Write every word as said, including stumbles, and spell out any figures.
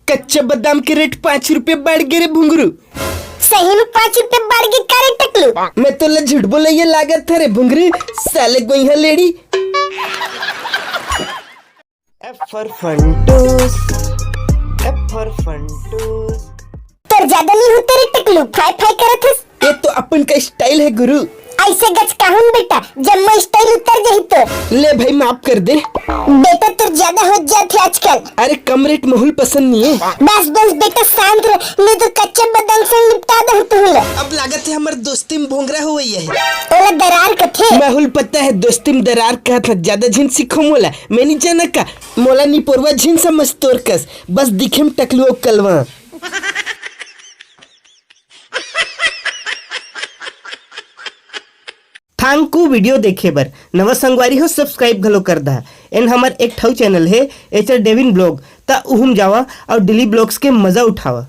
कच्चा बादाम के रेट पाँच रुपया बढ़ गे रे भुंगरू। सही में पाँच रुपया बढ़ गे का रे टकलू? मैं तोला झूठ बोलइया लागत हरे भुंगरू, साले गोइहा लेड़ी। F for Funtoos, F for Funtoos। तोर जादा नहीं होते रे टकलू, फाय फाय करत हस। ये तो अपन का स्टाइल है गुरु। ऐसे गच काहून बेटा, जम्मा स्टाइल उतर जाही तो। ले भाई, माफ कर दे। बेटा, तोर जादा हो जात है आजकल। अरे, कम रेट माहौल पसंद नहीं है। बस, बस बेटा, शांत रह, नहीं तो कच्चा बादाम संग निपटा दे तुहला। अब लागत है हमर दोस्ती में भोंगरा हो गई है। ओला दरार कथे। माहौल पता है, दोस्ती में दरार कहत है, जादा झिन सीखो मोला, मैं नहीं जाना का। मोला निपोरवा झिन समझ तोर कस, बस दिखे में टकलू अउ कलवा। Thank you video देखे बर। नवा संगवारी हो, subscribe घलो कर दहा। एन हमर एक ठऊ channel हे, एचर डेविन blog, त उहम जावा अउ daily vlogs के मजा उठावा।